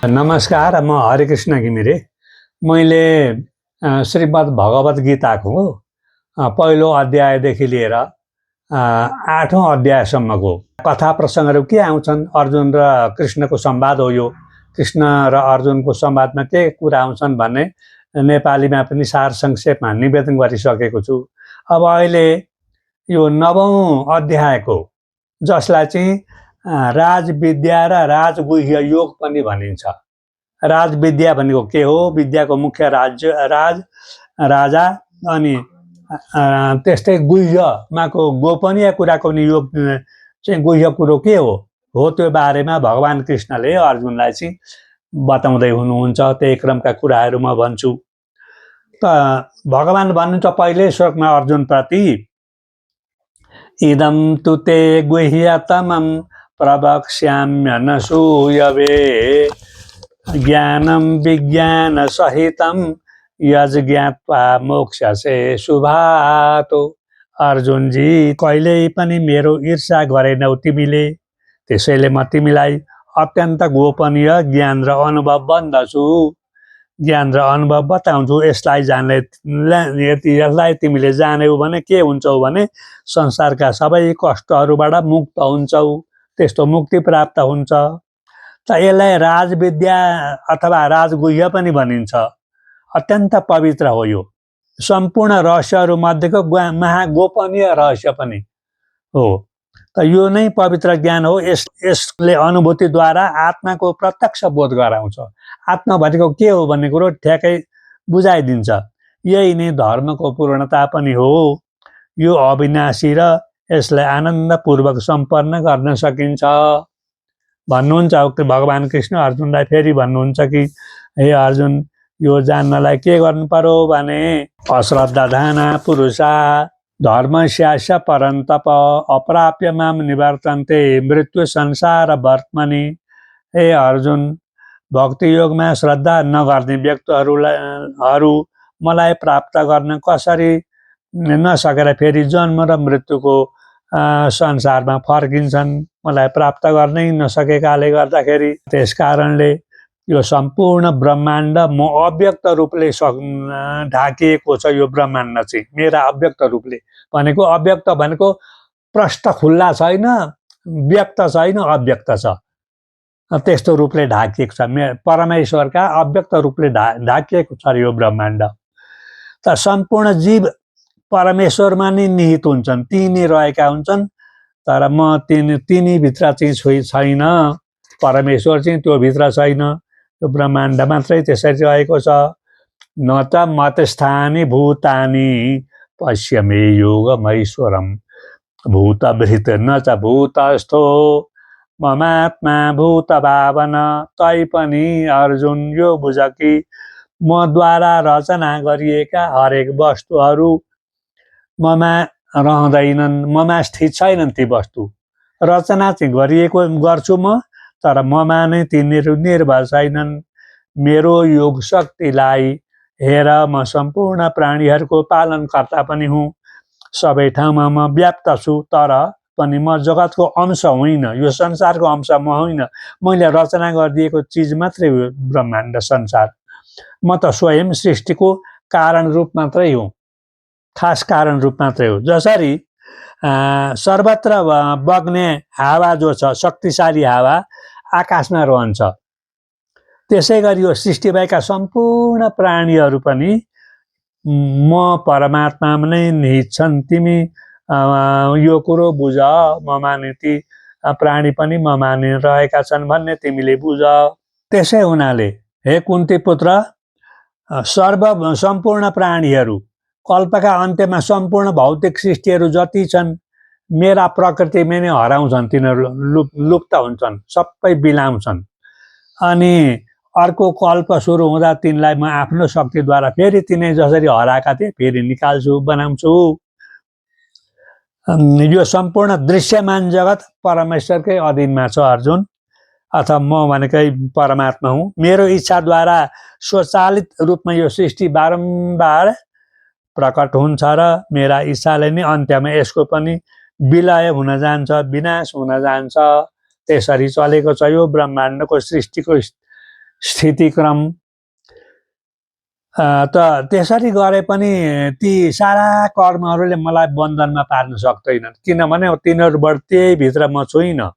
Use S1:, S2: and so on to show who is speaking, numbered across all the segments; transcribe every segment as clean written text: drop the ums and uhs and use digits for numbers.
S1: नमस्कार, म हरिकृष्ण घिमिरे। मैले श्रीमद् भगवत गीताको पहिलो अध्यायदेखि लिएर 8औं अध्यायसम्मको कथा प्रसङ्गहरू के आउँछन्। अर्जुन र कृष्णको संवाद हो यो। कृष्ण र अर्जुनको संवादमा के कुरा आउँछन् भन्ने नेपालीमा पनि सार संक्षेपमा निवेदन गरिसकेको छु। अब अहिले यो 9औं अध्यायको, जसलाई चाहिँ राजविद्या र राजगुह्य योग पनि भनिन्छ। राजविद्या भनेको के हो? विद्याको मुख्य राजा, अनि त्यस्तै गुह्यमाको गोपनीय कुराको नि योग चाहिँ गुह्य कुरो के हो त्यो बारेमा भगवान कृष्णले अर्जुनलाई चाहिँ बताउँदै हुनुहुन्छ। त्यही क्रमका कुराहरू म भन्छु। त भगवान भन्नुहुन्छ पहिले श्लोकमा अर्जुन प्रति, इदं तु ते गुह्यतमं प्रवक्ष्याम्यनसूयवे ज्ञानं विज्ञान सहितं यज्ञात्वा मोक्षसे शुभातो। अर्जुनजी, कहिल्यै पनि मेरो ईर्ष्या गरेनौ तिमीले, त्यसैले म तिमीलाई अत्यन्त गोपनीय ज्ञान र अनुभव भन्दछु। ज्ञान र अनुभव बताउँछु। यसलाई तिमीले जान्यौ भने के हुन्छौ भने संसारका सबै कष्टहरूबाट मुक्त हुन्छौ। त्यस्तो मुक्ति प्राप्त हुन्छ। त यसलाई राजविद्या अथवा राजगुह्य पनि भनिन्छ। अत्यन्त पवित्र हो यो। सम्पूर्ण रहस्यहरू मध्येको महागोपनीय रहस्य पनि हो। त यो नै पवित्र ज्ञान हो। यसले अनुभूतिद्वारा आत्माको प्रत्यक्ष बोध गराउँछ। आत्मा भनेको के हो भन्ने कुरो ठ्याक्कै बुझाइदिन्छ। यही नै धर्मको पूर्णता पनि हो। यो अविनाशी र यसलाई आनन्दपूर्वक सम्पन्न गर्न सकिन्छ भन्नुहुन्छ भगवान कृष्ण। अर्जुनलाई फेरि भन्नुहुन्छ कि हे अर्जुन, यो जान्नलाई के गर्नु पर्यो भने अश्रद्धा धाना पुरुषा धर्मस्यास्य परन्तप अप्राप्य माम निवर्तन्ते मृत्यु संसार वर्त्मनि। हे अर्जुन, भक्ति योगमा श्रद्धा नगर्ने व्यक्तिहरू मलाई प्राप्त गर्न कसरी नसकेर फेरि जन्म र मृत्युको संसारमा फर्किन्छन्, मलाई प्राप्त गर्नै नसकेकाले गर्दाखेरि। त्यस कारणले यो सम्पूर्ण ब्रह्माण्ड म अव्यक्त रूपले ढाकिएको छ। यो ब्रह्माण्ड चाहिँ मेरा अव्यक्त रूपले भनेको, अव्यक्त भनेको प्रष्ट खुल्ला छैन, व्यक्त छैन, अव्यक्त छ। त्यस्तो रूपले ढाकिएको छ। परमेश्वरका अव्यक्त रूपले ढाकिएको छ यो ब्रह्माण्ड। त सम्पूर्ण जीव परमेश्वरमा नै निहित हुन्छन्, ती नै रहेका हुन्छन्। तर म तिनी भित्र चाहिँ छैन। परमेश्वर चाहिँ त्यो भित्र छैन। त्यो ब्रह्माण्ड मात्रै त्यसरी रहेको छ। न त मतस्थानी भूतानि पश्य मे योगमैश्वरम् भूतभृत न च भूतस्थो ममात्मा भूत भावन। तै पनि अर्जुन यो बुझ कि मद्वारा रचना गरिएका हरेक वस्तुहरू ममा रहँदैनन्, ममा स्थित छैनन्। ती वस्तु रचना चाहिँ गर्छु म, तर ममा नै तिनीहरू निर्भर छैनन्। मेरो योग शक्तिलाई हेर, म सम्पूर्ण प्राणीहरूको पालनकर्ता पनि हुँ। सबै ठाउँमा म व्याप्त छु, तर पनि म जगतको अंश होइन। यो संसारको अंश म होइन। मैले रचना गरिदिएको चिज मात्रै हो ब्रह्माण्ड संसार। म त स्वयं सृष्टिको कारण रूप मात्रै हुँ, खास कारण रूप मात्रै हो। जसरी सर्वत्र बग्ने हावा जो छ, शक्तिशाली हावा आकाशमा रहन्छ, त्यसै गरी यो सृष्टि भएका सम्पूर्ण प्राणीहरू पनि म परमात्मामा नै निहित छन्। तिमी यो कुरो बुझ। ममा नै ती प्राणी पनि ममा नै रहेका छन् भन्ने तिमीले बुझ। त्यसै हुनाले हे कुन्ती पुत्र, सम्पूर्ण प्राणीहरू कल्पका अन्त्यमा सम्पूर्ण भौतिक सृष्टिहरू जति छन् मेरा प्रकृतिमा नै हराउँछन्। तिनीहरू लुप्त हुन्छन्, सबै बिलाउँछन्। अनि अर्को कल्प सुरु हुँदा तिनलाई म आफ्नो शक्तिद्वारा फेरि तिनै जसरी हराएका थिए फेरि निकाल्छु, बनाउँछु। यो सम्पूर्ण दृश्यमान जगत परमेश्वरकै अधीनमा छ अर्जुन, अथवा म भनेकै परमात्मा हुँ। मेरो इच्छाद्वारा स्वचालित रूपमा यो सृष्टि बारम्बार प्रकट हुन्छ र मेरा इच्छाले नै अन्त्यमा यसको पनि विलय हुन जान्छ, विनाश हुन जान्छ। त्यसरी चलेको छ यो ब्रह्माण्डको सृष्टिको स्थितिक्रम। त त्यसरी गरे पनि ती सारा कर्महरूले मलाई बन्धनमा पार्न सक्दैनन्, किनभने तिनीहरूबाट त्यही भित्र म छुइनँ।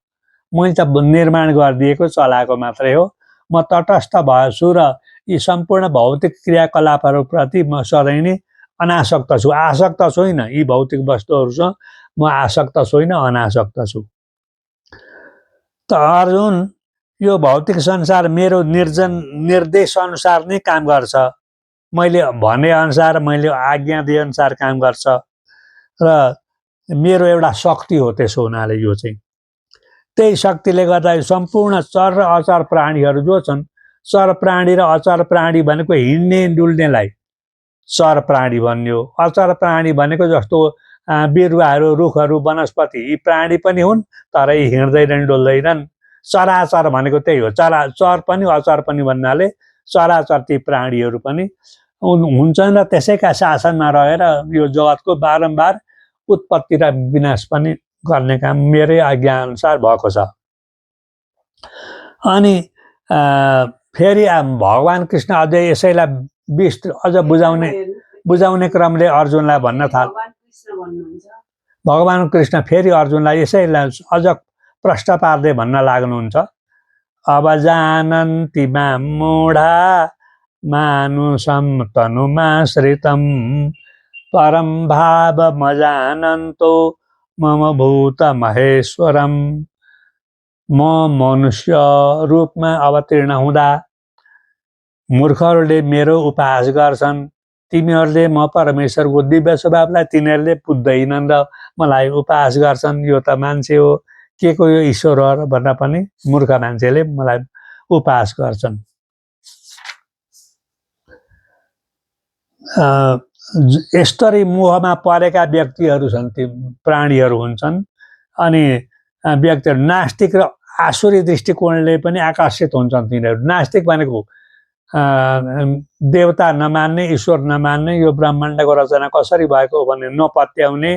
S1: मैले त निर्माण गरिदिएको चलाएको मात्रै हो। म तटस्थ भएछु र यी सम्पूर्ण भौतिक क्रियाकलापहरूप्रति म सधैँ नै अनासक्त छु, आसक्त छुइनँ। यी भौतिक वस्तुहरूसँग म आसक्त छुइनँ, अनासक्त छु। त अर्जुन, यो भौतिक संसार मेरो निर्देश अनुसार नै काम गर्छ। मैले भने अनुसार, मैले आज्ञा दिए अनुसार काम गर्छ र मेरो एउटा शक्ति हो। त्यसो हुनाले यो चाहिँ त्यही शक्तिले गर्दा सम्पूर्ण चर र अचर प्राणीहरू जो छन्, चर प्राणी र अचर प्राणी भनेको हिँड्ने डुल्नेलाई चर प्राणी भन्यो। अचर प्राणी भनेको जस्तो बिरुवाहरू, रुखहरू, वनस्पति, यी प्राणी पनि हुन्, तर यी हिँड्दैनन्, डुल्दैनन्। चराचर भनेको त्यही हो। चर पनि अचर पनि भन्नाले चराचर ती प्राणीहरू पनि हुन्छन् र त्यसैका शासनमा रहेर यो जगतको बारम्बार उत्पत्ति र विनाश पनि गर्ने काम मेरै आज्ञा अनुसार भएको छ। अनि फेरि भगवान कृष्ण अझै यसैलाई अझ बुझाउने क्रमले अर्जुनलाई भन्न थाल। भगवान कृष्ण फेरि अर्जुनलाई यसैलाई अझ प्रश्न पार्दै भन्न लाग्नुहुन्छ। अब जानन्ति मां मूढा मानुषं तनुमाश्रितं परं भावमजानन्तो मम भूत महेश्वरम। म मनुष्य रूपमा अवतीर्ण हुँदा मूर्खहरूले मेरो उपास गर्छन्। तिनीहरूले म परमेश्वरको दिव्य स्वभावलाई तिनीहरूले बुझ्दैनन् र मलाई उपास गर्छन्। यो त मान्छे हो, के को यो ईश्वर हो भनेर पनि मूर्ख मान्छेले मलाई उपास गर्छन्। यस्तरी मोहमा परेका व्यक्तिहरू छन्, ती प्राणीहरू हुन्छन्। अनि व्यक्तिहरू नास्तिक र आसुरी दृष्टिकोणले पनि आकर्षित हुन्छन् तिनीहरू। नास्तिक भनेको देवता नमान्ने, ईश्वर नमान्ने, यो ब्रह्माण्डको रचना कसरी भएको भन्ने नपत्याउने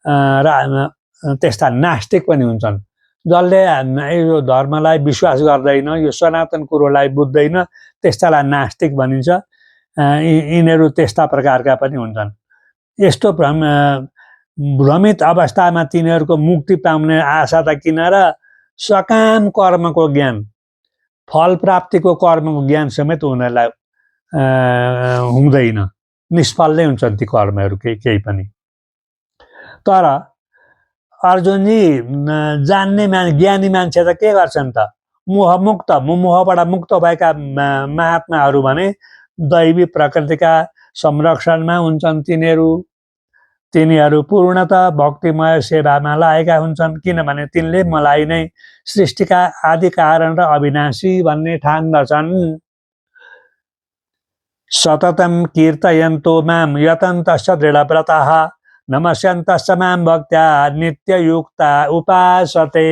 S1: र त्यस्ता नास्तिक पनि हुन्छन्। जसले यो धर्मलाई विश्वास गर्दैन, यो सनातन कुरोलाई बुझ्दैन, त्यस्तालाई नास्तिक भनिन्छ। यिनीहरू त्यस्ता प्रकारका पनि हुन्छन्। यस्तो भ्रमित अवस्थामा तिनीहरूको मुक्ति पाउने आशा त किन र सकाम कर्मको ज्ञान, फल प्राप्तिको कर्मको ज्ञान समेत उनीहरूलाई हुँदैन। निष्फल नै हुन्छन् ती कर्महरू केही पनि। तर अर्जुनजी, जान्ने ज्ञानी मान्छे त के गर्छन् त? मोहबाट मुक्त भएका महात्माहरू भने दैवी प्रकृतिका संरक्षणमा हुन्छन्। तिनीहरू पूर्णतः भक्तिमय सेवामा लागेका हुन्छन्, किनभने तिनले मलाई नै सृष्टिका आदि कारण र अविनाशी भन्ने ठान्दछन्। सततं कीर्तयन्तो मां यतन्तश्च दृढव्रताः नमस्यन्तश्च मां भक्त्या नित्ययुक्ता उपासते।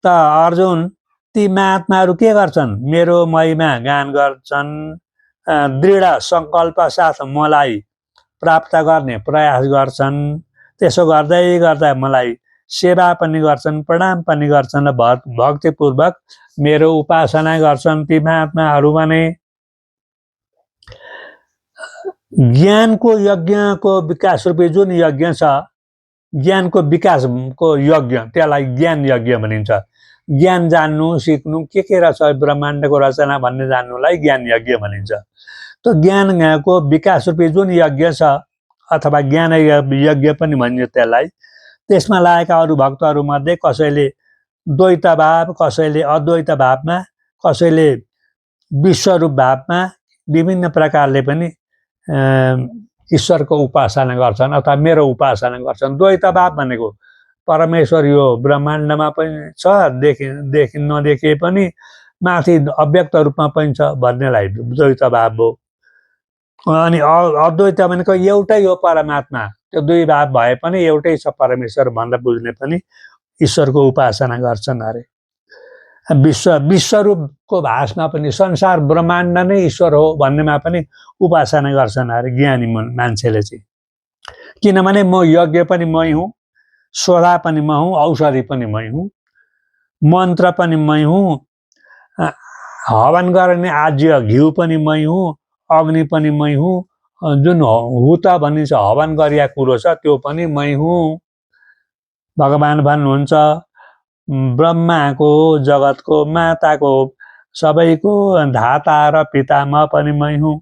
S1: त अर्जुन, ती महात्माहरू के गर्छन्? मेरो महिमा गान गर्छन्, दृढ सङ्कल्प साथ मलाई प्राप्त गर्ने प्रयास गर्छन्। त्यसो गर्दै गर्दा मलाई सेवा पनि गर्छन्, प्रणाम पनि गर्छन् र भक्तिपूर्वक मेरो उपासना गर्छन्। ती महात्माहरू भने ज्ञानको यज्ञको विकास रूपी जुन यज्ञ छ, ज्ञानको विकासको यज्ञ, त्यसलाई ज्ञान यज्ञ भनिन्छ। ज्ञान जान्नु, सिक्नु, के रहेछ ब्रह्माण्डको रचना भन्ने जान्नुलाई ज्ञान यज्ञ भनिन्छ। त ज्ञानको विकास रूपी जुन यज्ञ छ, अथवा ज्ञान यज्ञ पनि भनिन्छ त्यसलाई, त्यसमा लागेका अरू भक्तहरूमध्ये कसैले द्वैत भाव, कसैले अद्वैत भावमा, कसैले विश्वरूप भावमा विभिन्न प्रकारले पनि ईश्वरको उपासना गर्छन् अथवा मेरो उपासना गर्छन्। द्वैत भाव भनेको परमेश्वर यो ब्रह्माण्डमा पनि छ, देखि नदेखिए पनि माथि अव्यक्त रूपमा पनि छ भन्नेलाई द्वैत भाव हो। अनि अद्वैत भनेको एउटै हो परमात्मा, त्यो दुई भाव भए पनि एउटै छ परमेश्वर भनेर बुझ्ने पनि ईश्वरको उपासना गर्छन् अरे। विश्वरूपको भाषमा पनि संसार ब्रह्माण्ड नै ईश्वर हो भन्नेमा पनि उपासना गर्छन् अरे ज्ञानी मान्छेले चाहिँ। किनभने म यज्ञ पनि मै हुँ, स्वधा पनि म हुँ, औषधि पनि मै हुँ, मन्त्र पनि मै हुँ, हवन गर्ने आज्य घिउ पनि मै हुँ, अग्नि पनि मै हुँ, जुन हुत भनिन्छ हवन गरिया कुरो छ त्यो पनि मै हुँ। भगवान भन्नुहुन्छ ब्रह्माको, जगतको, माताको, सबैको धाता र पितामह पनि मै हुँ।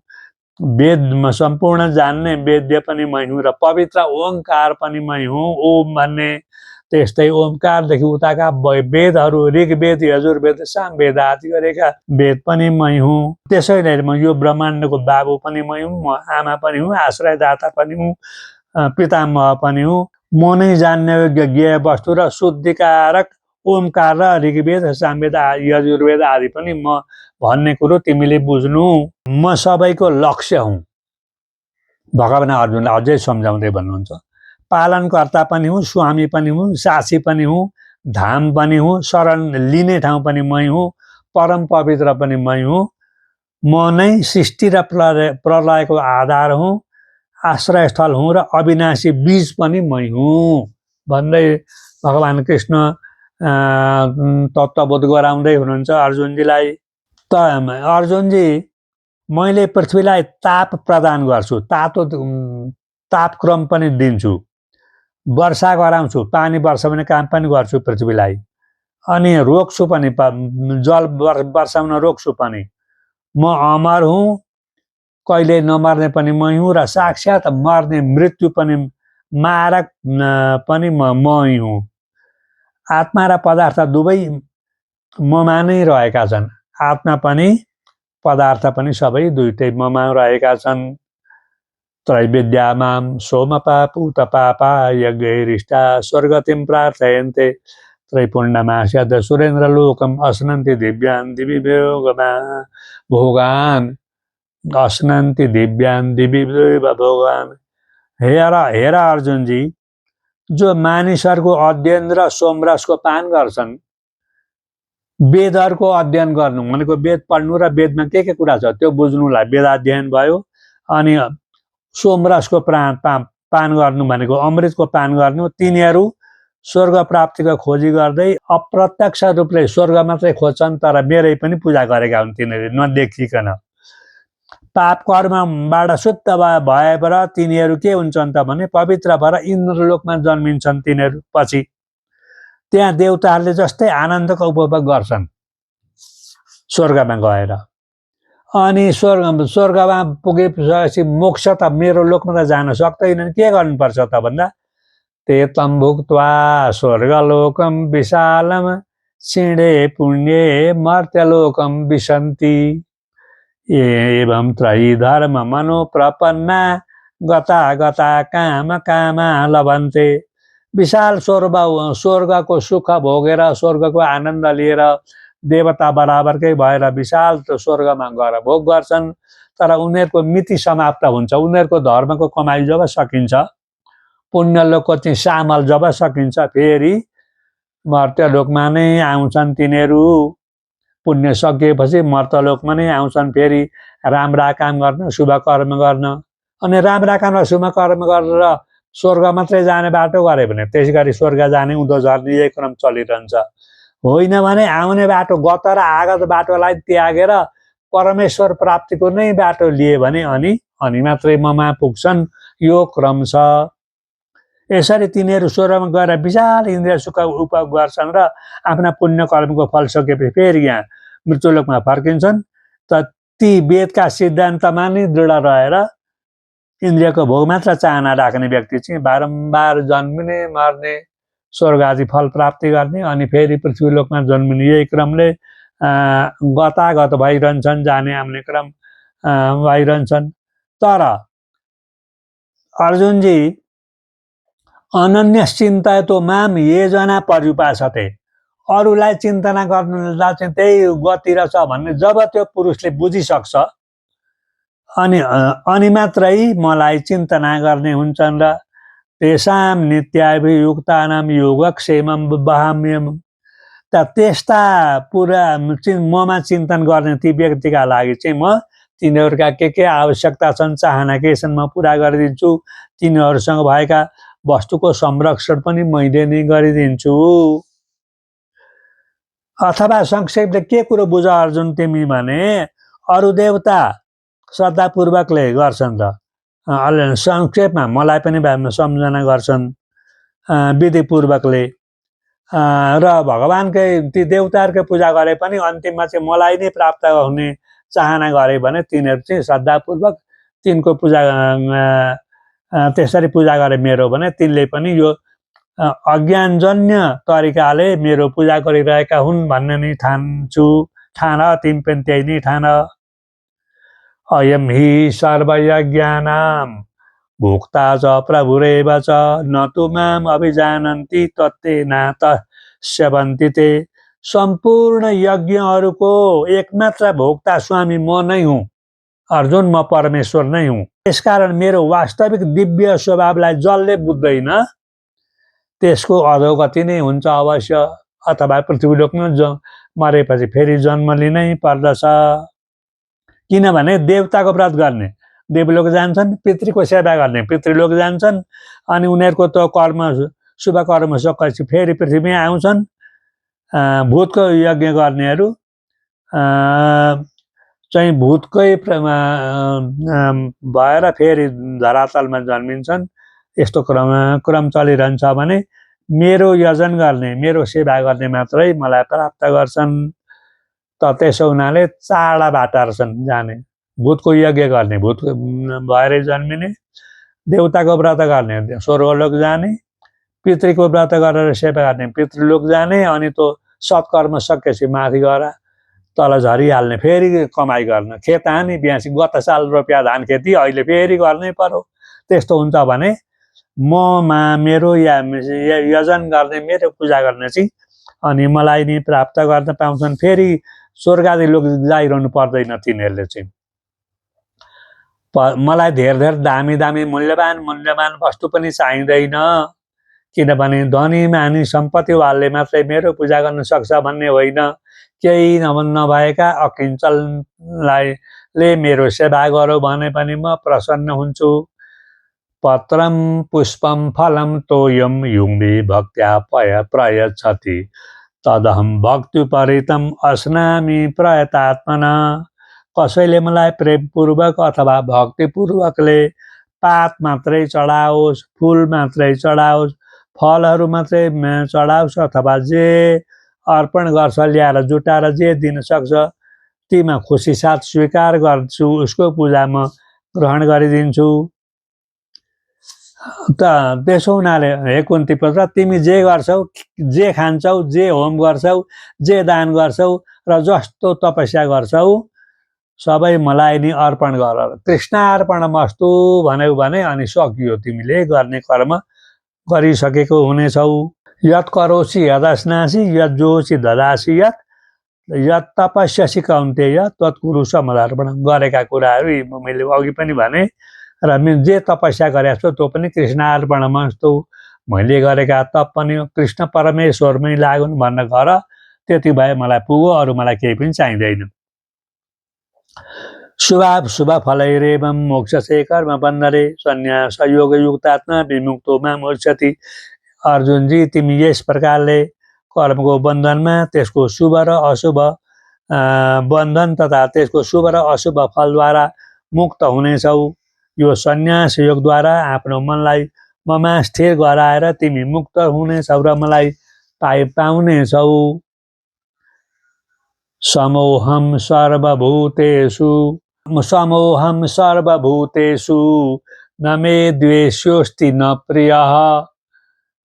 S1: वेद सम्पूर्ण जान्ने वेद्य पनि मै हुँ र पवित्र ओंकार पनि मै हुँ। ओम भन्ने त्यस्तै ओंकारदेखि उताका वेदहरू ऋग्वेद, यजुर्वेद, सामवेद आदि गरेका वेद पनि मै हुँ। त्यसैले म यो ब्रह्माण्डको बाबु पनि मै हुँ, म आमा पनि हुँ, आश्रयदाता पनि हुँ, पितामह पनि हुँ। म नै जान्ने योग्य ज्ञेय वस्तु र शुद्धिकारक ओमकार र ऋग्वेद, सामवेद, यजुर्वेद आदि पनि म भन्ने कुरो तिमीले बुझ्नु। म सबैको लक्ष्य हुँ। भगवान अर्जुनलाई अझै सम्झाउँदै भन्नुहुन्छ पालनकर्ता पनि हुँ, स्वामी पनि हुँ, साक्षी पनि हुँ, धाम पनि हुँ, शरण लिने ठाउँ पनि मै हुँ, परम पवित्र पनि मै हुँ। म नै सृष्टि र प्रलयको आधार हुँ, आश्रयस्थल हुँ र अविनाशी बीज पनि मै हुँ भन्दै भगवान कृष्ण तत्त्वबोध गराउँदै हुनुहुन्छ अर्जुनजीलाई। त अर्जुनजी मैले पृथ्वीलाई ताप प्रदान गर्छु, तापक्रम पनि दिन्छु, वर्षा गराउँछु, पानी वर्षाउने काम पनि गर्छु पृथ्वीलाई, अनि रोक्छु पनि, जल वर्षाउन रोक्छु पनि। म अमर हुँ, कहिले नमर्ने पनि मै हुँ र साक्षात मर्ने मृत्यु पनि मारक पनि मै हुँ। आत्मा र पदार्थ दुवै ममा नै रहेका छन्। आत्मा पनि पदार्थ पनि सबै दुईटै ममा रहेका छन्। त्रैविद्यामां सोमपा पूतपापा यज्ञैरिष्टा स्वर्गतिं प्रार्थयन्ते त्रैपुण्यमास्यद सुरेन्द्रलोकम् अश्नन्ति दिव्यान् दिवि भोगान् अश्नन्ति दिव्यान् दिवि भोगान्। हेर अर्जुनजी, जो मानिसहरूको अध्ययन र सोमरसको पान गर्छन्, वेदहरूको अध्ययन गर्नु भनेको वेद पढ्नु र वेदमा के कुरा छ त्यो बुझ्नुलाई वेदाध्ययन भयो। अनि सोमरसको पान गर्नु भनेको अमृतको पान गर्नु। तिनीहरू स्वर्ग प्राप्तिको खोजी गर्दै अप्रत्यक्ष रूपले स्वर्ग मात्रै खोज्छन्, तर मेरै पनि पूजा गरेका हुन् तिनीहरूले नदेखिकन। पाप कर्मबाट शुद्ध भएर तिनीहरू के हुन्छन् त भने पवित्र भएर इन्द्रलोकमा जन्मिन्छन्। तिनीहरू पछि त्यहाँ देवताहरूले जस्तै आनन्दको उपभोग गर्छन् स्वर्गमा गएर। अनि स्वर्गमा पुगेपछि मोक्ष त मेरो लोकमा त जान सक्दैनन्। के गर्नुपर्छ त भन्दा ते तम भुक्त्वा स्वर्गलोकम विशालम क्षीणे पुण्ये मर्त्यलोकम विशन्ति एवं त्रयी धर्म मनो प्रपन्ना गता गता काम कामा लभन्ते। विशाल स्वर्गको सुख भोगेर स्वर्गको आनन्द लिएर देवता बराबरकै भएर विशाल स्वर्गमा गएर भोग गर्छन्, तर उनीहरूको मिति समाप्त हुन्छ। उनीहरूको धर्मको कमाई जब सकिन्छ, पुण्यलोकको चाहिँ सामल जब सकिन्छ, फेरि मर्त्यलोकमा नै आउँछन् तिनीहरू। पुण्य सकिएपछि मर्त्यलोकमा नै आउँछन् फेरि राम्रा काम गर्न, शुभ कर्म गर्न। अनि राम्रा काम र शुभ कर्म गरेर स्वर्ग मात्रै जाने बाटो गरे भने त्यसै गरी स्वर्ग जाने उँधो झर्ने यही क्रम चलिरहन्छ। होइन भने आउने बाटो गत र आगत बाटोलाई त्यागेर परमेश्वर प्राप्तिको नै बाटो लिए भने अनि मात्रै ममा पुग्छन्। यो क्रम छ। यसरी तिनीहरू स्वर्गमा गएर विशाल इन्द्रिय सुख उपभोग गर्छन् र आफ्ना पुण्य कर्मको फल सकेपछि फेरि यहाँ मृत्युलोकमा फर्किन्छन्। त ती वेदका सिद्धान्तमा नै दृढ रहेर इन्द्रियको भोग मात्र चाहना राख्ने व्यक्ति चाहिँ बारम्बार जन्मिने मर्ने, स्वर्ग आदि फल प्राप्ति गर्ने, अनि फेरि पृथ्वीलोकमा जन्मिने यही क्रमले गतागत भइरहन्छन्, जाने आउने क्रम भइरहन्छन्। तर अर्जुनजी अनन्य चिन्तयतो माम ये जना पर्युपासते, अरूलाई चिन्तना गर्नुलाई चाहिँ त्यही गति रहेछ भन्ने जब त्यो पुरुषले बुझिसक्छ अनि मात्रै मलाई चिन्तना गर्ने हुन्छन् र तेषां नित्याभियुक्तानां योगक्षेमं वहाम्यहम्। त्यस्ता पुरा ममा चिन्तन गर्ने ती व्यक्तिका लागि चाहिँ म तिनीहरूका के आवश्यकता छन्, चाहना के छन् म पुरा गरिदिन्छु। तिनीहरूसँग भएका वस्तुको संरक्षण पनि मैले नै गरिदिन्छु। अथवा संक्षेपले के कुरो बुझ अर्जुन तिमी भने अरू देवता श्रद्धापूर्वकले गर्छन् र संक्षेपमा मलाई पनि सम्झना गर्छन् विधिपूर्वकले र भगवानकै ती देवताहरूकै पूजा गरे पनि अन्तिममा चाहिँ मलाई नै प्राप्त हुने चाहना गरे भने तिनीहरू चाहिँ श्रद्धापूर्वक तिनको पूजा त्यसरी पूजा गरे मेरो भने तिनले पनि यो अज्ञानजन्य तरिकाले मेरो पूजा गरिरहेका हुन् भन्ने नै ठान्छु। ठान तिमी पनि त्यही नै ठान। अयम हि सर्वयज्ञानां भोक्ता च प्रभुरेव च न तु माम अभिजानन्ति तत्तेनातस्यवन्ति ते। सम्पूर्ण यज्ञहरूको एकमात्र भोक्ता स्वामी म नै हुँ अर्जुन, म परमेश्वर नै हुँ। त्यसकारण मेरो वास्तविक दिव्य स्वभावलाई जसले बुझ्दैन त्यसको अधोगति नै हुन्छ अवश्य, अथवा पृथ्वीलोकमा मरेपछि फेरि जन्म लिनै पर्दछ। किनभने देवताको व्रत गर्ने देवलोक जान्छन्, पितृको सेवा गर्ने पितृलोक जान्छन्, अनि उनीहरूको त कर्म शुभ कर्म सकेपछि फेरि पृथ्वीमै आउँछन्। भूतको यज्ञ गर्नेहरू चाहिँ भूतकै भएर फेरि धरातलमा जन्मिन्छन्। यस्तो क्रम चलिरहन्छ भने मेरो यजन गर्ने मेरो सेवा गर्ने मात्रै मलाई प्राप्त गर्छन्। त त्यसो हुनाले चारवटा बाटाहरू छन् जाने। भूतको यज्ञ गर्ने भूत भएरै जन्मिने, देवताको व्रत गर्ने स्वर्गलोक जाने, पितृको व्रत गरेर सेवा गर्ने पितृलोक जाने, अनि त्यो सत्कर्म सकेपछि माथि गएर तल झरिहाल्ने फेरि कमाइ गर्न। खेत हानी बिहासी गत साल रोप्या धान खेती अहिले फेरि गर्नै पर्यो। त्यस्तो हुन्छ भने ममा मेरो यजन गर्ने मेरो पूजा गर्ने चाहिँ अनि मलाई नि प्राप्त गर्न पाउँछन्। फेरि स्वर्ग आदि लोक जाइरहनु पर्दैन तिनीहरूले चाहिँ। मलाई धेर दामी दामी मूल्यवान वस्तु पनि चाहिँदैन, किनभने धनी मानी सम्पत्तिवानले मात्रै मेरो पूजा गर्न सक्छ भन्ने होइन। केही नभएका अकिञ्चनले मेरो सेवा गरौँ भने पनि म प्रसन्न हुन्छु। पत्रम पुष्पम फलम तोयम युङ्गी भक्त्या प्रयच्छति तदहम भक्तिपरितम अस्नामि प्रयतात्मना। कसैले मलाई प्रेमपूर्वक अथवा भक्तिपूर्वकले पात मात्रै चढाओस्, फुल मात्रै चढाओस्, फलहरू मात्रै चढाओस्, अथवा जे अर्पण गर्छ ल्याएर जुटाएर जे दिन सक्छ तीमा खुसी साथ स्वीकार गर्छु, उसको पूजा म ग्रहण गरिदिन्छु। त त्यसो हुनाले हे कुन्ती पुत्र, तिमी जे गर्छौ, जे खान्छौ, जे होम गर्छौ, जे दान गर्छौ र जस्तो तपस्या गर्छौ सबै मलाई नि अर्पण गर। कृष्णार्पणमस्तु भन्यौ भने अनि सकियो, तिमीले गर्ने कर्म गरिसकेको हुनेछौ। यत् करोसि यदस्नासि यज्जोसि ददासि यत् तपस्यसि कौन्तेय तत्कुरु समर्पण। गरेका कुराहरू मैले अघि पनि भने र जे तपस्या गरेको छु त्यो पनि कृष्णार्पणमस्तु, मैले गरेका तप पनि कृष्ण परमेश्वरमै लागुन् भन्न गर। त्यति भए मलाई पुगो, अरू मलाई केही पनि चाहिँदैन। शुभ फलैरेवं मोक्षसे कर्म बन्धने सन्न्यास योगयुक्तात्मा विमुक्तो मां मोक्षति। अर्जुनजी, तिमी यस प्रकारले कर्मको बन्धनमा त्यसको शुभ र अशुभ बन्धन तथा त्यसको शुभ र अशुभ फलद्वारा मुक्त हुनेछौ। यो सन्न्यास योगद्वारा आफ्नो मनलाई ममा स्थिर गराएर तिमी मुक्त हुनेछौ र मलाई पाउनेछौ। समोहम सर्वभूतेषु न मे द्वेष्योऽस्ति न प्रियः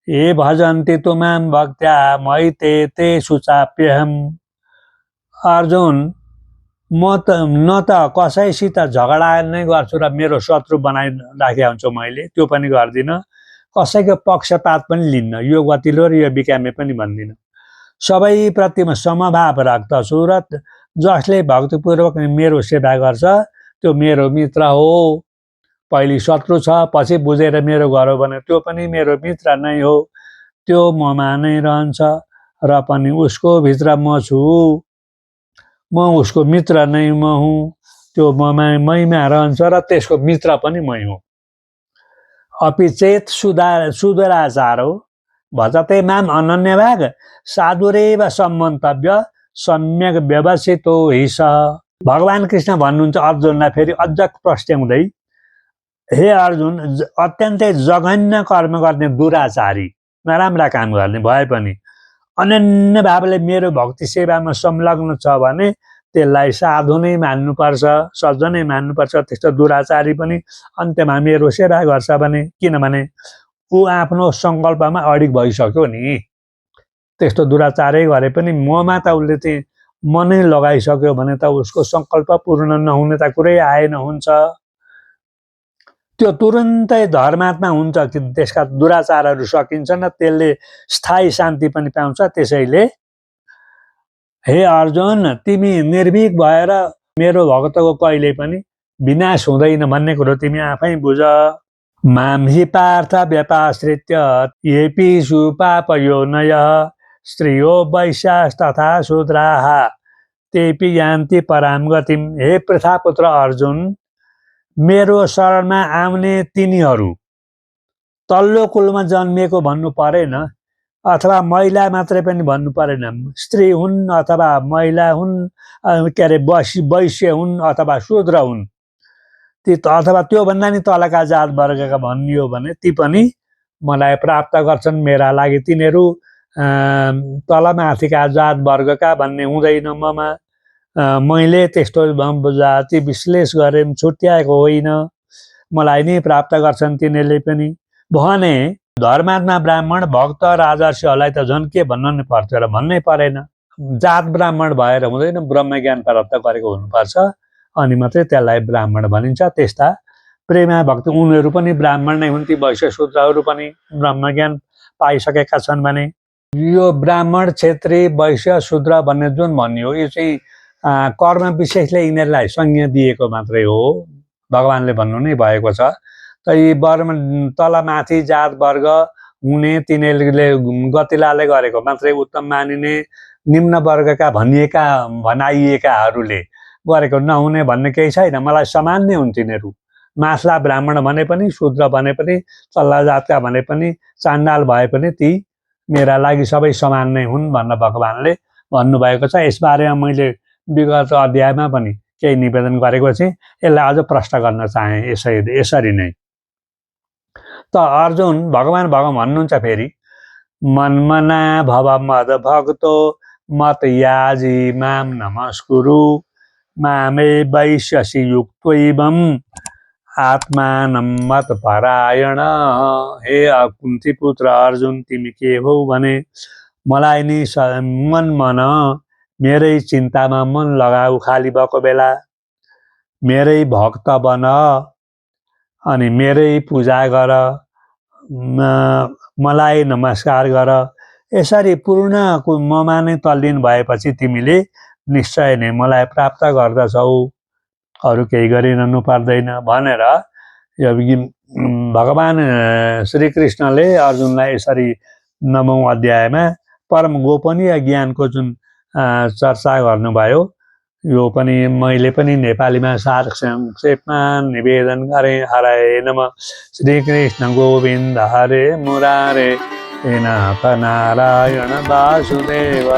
S1: ये भजन्ति तु मां भक्त्या मयि ते तेषु चाप्यहम्। अर्जुन, म त न त कसैसित झगडा नै गर्छु र मेरो शत्रु बनाइराखेका हुन्छु मैले, त्यो पनि गर्दिनँ। कसैको पक्षपात पनि लिन्न, यो गतिलो र यो बिकामे पनि भन्दिनँ। सबै प्रतिमा समभाव राख्दछु र जसले भक्तिपूर्वक मेरो सेवा गर्छ त्यो मेरो मित्र हो। पहिले शत्रु छ, पछि बुझेर मेरो गरौँ भने त्यो पनि मेरो मित्र नै हो। त्यो ममा नै रहन्छ र पनि उसको भित्र म छु, म उसको मित्र नै म हुँ। त्यो मैमा रहन्छ र त्यसको मित्र पनि मै हुँ। अपि चेत सुदुराचारो भजते माम अनन्यभाग साधुरेव सम्मन्तव्य सम्यक व्यवसितो हिस। भगवान कृष्ण भन्नुहुन्छ अर्जुनलाई फेरि अझ प्रस्ट्याउँदै, हे अर्जुन, अत्यन्तै जघन्य कर्म गर्ने दुराचारी, नराम्रा काम गर्ने भए पनि अनन्य भावले मेरो भक्ति सेवामा संलग्न छ भने त्यसलाई साधु नै मान्नुपर्छ, सज्जनै मान्नुपर्छ। त्यस्तो दुराचारी पनि अन्त्यमा मेरो सेवा गर्छ भने, किनभने ऊ आफ्नो सङ्कल्पमा अडिग भइसक्यो नि। त्यस्तो दुराचारै गरे पनि ममा त उसले चाहिँ मनै लगाइसक्यो भने त उसको सङ्कल्प पूर्ण नहुने त कुरै आएन हुन्छ। त्यो तुरुन्तै धर्मात्मा हुन्छ कि त्यसका दुराचारहरू सकिन्छन् र त्यसले स्थायी शान्ति पनि पाउँछ। त्यसैले हे अर्जुन, तिमी निर्भीक भएर मेरो भक्तको कहिले पनि विनाश हुँदैन भन्ने कुरो तिमी आफै बुझ। माम हि पार्थ व्यपाश्रित्य येऽपिषु पापयोनयः स्त्रियो वैश्यास्तथा शूद्राः तेऽपि यान्ति परां गतिम्। हे पृथापुत्र अर्जुन, मेरो शरणमा आउने तिनीहरू तल्लो कुलमा जन्मिएको भन्नु परेन, अथवा महिला मात्रै पनि भन्नु परेन, स्त्री हुन् अथवा महिला हुन्, के अरे वैश्य हुन् अथवा शूद्र हुन्, ती अथवा त्योभन्दा नि तलका जात वर्गका भनियो भने ती पनि मलाई प्राप्त गर्छन्। मेरा लागि तिनीहरू तलमाथिका जात वर्गका भन्ने हुँदैन ममा। मैले त्यस्तो जाति विश्लेष गरेर छुट्याएको होइन, मलाई नै प्राप्त गर्छन् तिनीहरूले पनि। भने धर्मात्मा ब्राह्मण भक्त राजर्षिहरूलाई त झन् के भन्नु पर्छ र भन्नै परेन। जात ब्राह्मण भएर हुँदैन, ब्रह्म ज्ञान प्राप्त गरेको हुनुपर्छ, अनि मात्रै त्यसलाई ब्राह्मण भनिन्छ। त्यस्ता प्रेमा भक्त उनीहरू पनि ब्राह्मण नै हुन्। ती वैश्य शूद्रहरू पनि ब्रह्म ज्ञान पाइसकेका छन् भने यो ब्राह्मण क्षेत्री वैश्य शूद्र भन्ने जुन भनियो यो चाहिँ कर्म विशेषले यिनीहरूलाई संज्ञा दिएको मात्रै हो, भगवानले भन्नु नै भएको छ। त यी तलमाथि जात वर्ग हुने तिनीहरूले गतिलाले गरेको मात्रै उत्तम मानिने, निम्न वर्गका भनाइएकाहरूले गरेको नहुने भन्ने केही छैन। मलाई समान नै हुन् तिनीहरू। मासला ब्राह्मण भने पनि, शूद्र भने पनि, तल्ला जातका भने पनि, चाण्डाल भए पनि ती मेरा लागि सबै समान नै हुन् भनेर भगवानले भन्नुभएको छ। यसबारेमा मैले विगत अध्यायमा पनि केही निवेदन गरेको थिएँ, यसलाई अझ प्रश्न गर्न चाहे यसरी नै। त अर्जुन भगवान भन्नुहुन्छ फेरि, मन्मना भव मद भक्तो मत याजी माम नमस्कुरु मामे वैश्यसि युक्तैवम् आत्मानं मत परायण। हे कुन्ती पुत्र अर्जुन, तिमी के हौ भने मलाई नि मन मन, मेरै चिन्तामा मन लगाऊ, खाली भएको बेला मेरै भक्त बन, अनि मेरै पूजा गर, मलाई नमस्कार गर। यसरी पूर्ण ममा नै तल्लीन भएपछि तिमीले निश्चय नै मलाई प्राप्त गर्दछौ, अरू केही गरिरहनु पर्दैन भनेर यो भगवान श्रीकृष्णले अर्जुनलाई यसरी 9औं अध्यायमा परम गोपनीय ज्ञानको जुन चर्चा गर्नुभयो, यो पनि मैले पनि नेपालीमा सार संक्षेपमा निवेदन गरेँ। हरे नमः। श्रीकृष्ण गोविन्द हरे मुरारे, हे नाथ नारायण वासुदेव।